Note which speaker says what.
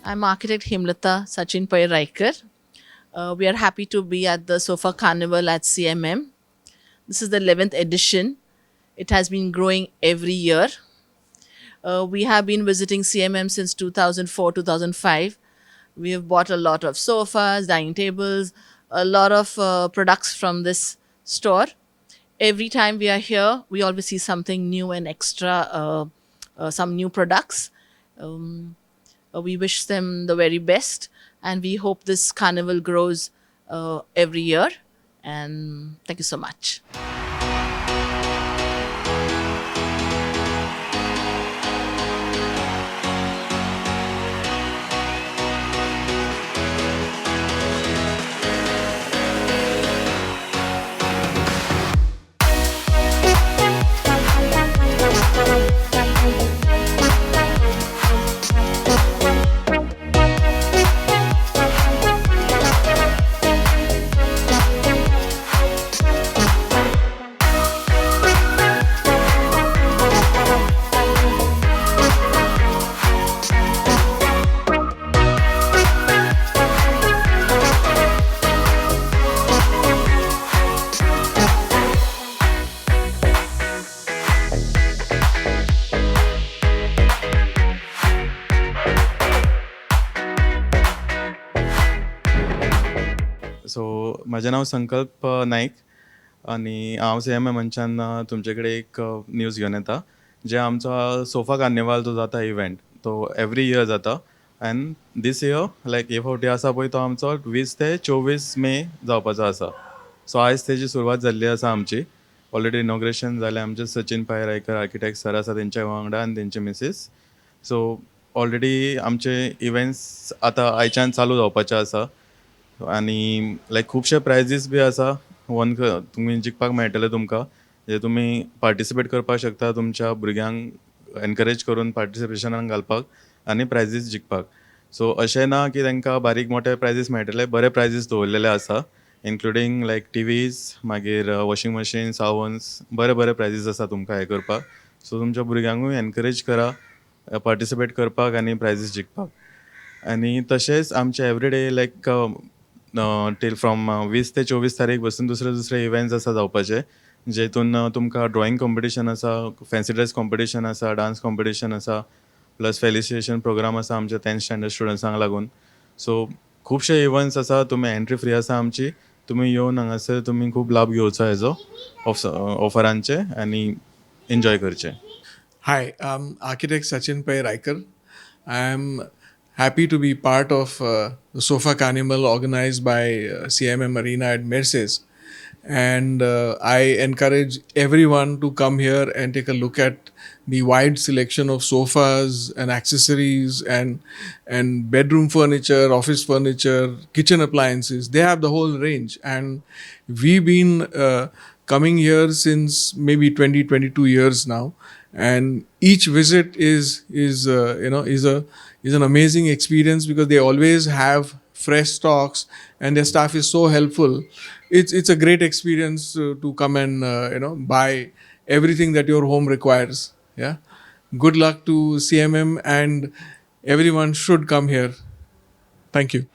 Speaker 1: I'm architect Hemlata Sachin Pai Raikar. We are happy to be at the Sofa Carnival at CMM. This is the 11th edition. It has been growing every year. We have been visiting CMM since 2004, 2005. We have bought a lot of sofas, dining tables, a lot of products from this store. Every time we are here, we always see something new and extra, some new products. We wish them the very best, and we hope this carnival grows every year. And thank you so much.
Speaker 2: So म्हजें नांव संकल्प नायक आनी हांव C M एमाच्यान तुमचे कडेन एक news घेवन येता, जे आमचो सोफा कार्निवाल जो जाता इव्हेंट तो एवरी इयर जाता. एंड these year लायक हे फावटी आसा पळय तो आमचो 20 ते 24 मे जावपाचो आसा. सो आयज तेजी सुरवात जाल्ली आसा आमची. ऑलरेडी इनॉग्रेशन जालें आमचें. सचिन पाय रायकर आर्किटेक्ट सर आसा तेंच्या वांगडा आनी तेंचे मिसीस. सो ऑलरेडी आमचे इव्हेंट्स आतां आयच्यान चालू जावपाचे आसा आनी लायक खुबशे प्रायजीस बी आसा वन तुमी जिखपाक मेळटले तुमकां, जे तुमी पार्टिसिपेट करपाक शकता, तुमच्या भुरग्यांक एनकरेज करून पार्टिसिपेशनाक घालपाक आनी प्रायजीस जिखपाक. सो अशें ना की तांकां बारीक मोटे प्रायजीस मेळटले, बरे प्रायजीस दवरलेले आसा, इन्क्लुडींग लायक टिवीज, मागीर वॉशिंग मशीन्स, आवन्स, बरे बरे प्रायजीस आसा तुमकां हें करपाक. सो तुमच्या भुरग्यांकूय एनकरेज करा पार्टिसिपेट करपाक आनी प्रायजीस जिखपाक. आनी तशेंच आमचे एवरीडे लायक टील फ्रॉम 20 ते 24 तारीख बसून दुसरे दुसरे इव्हेंट्स आसा जावपाचे, जेतून तुमकां ड्रॉइंग कॉम्पिटिशन आसा, फॅन्सी ड्रेस कॉम्पिटिशन आसा, डान्स कॉम्पिटिशन आसा, प्लस फेलिसिटेशन प्रोग्राम आसा आमच्या 10th standard स्टुडंट्सांक लागून. सो खुबशे इव्हेंट्स आसा. तुमी एंट्री फ्री आसा आमची. तुमी येवन हांगासर तुमी खूब लाभ घेवचो हेजो ऑफरांचे आनी एन्जॉय करचें.
Speaker 3: Hi, I'm architect Sachin Pai Raikar. I am happy to be part of the Sofa Carnival organized by CMM Arena at Merces. And I encourage everyone to come here and take a look at the wide selection of sofas and accessories and bedroom furniture, office furniture, kitchen appliances. They have the whole range. And we've been coming here since maybe 20, 22 years now. And each visit is you know is a is an amazing experience because they always have fresh stocks and their staff is so helpful. It's a great experience to come and buy everything that your home requires. Yeah, good luck to CMM, and everyone should come here. Thank you.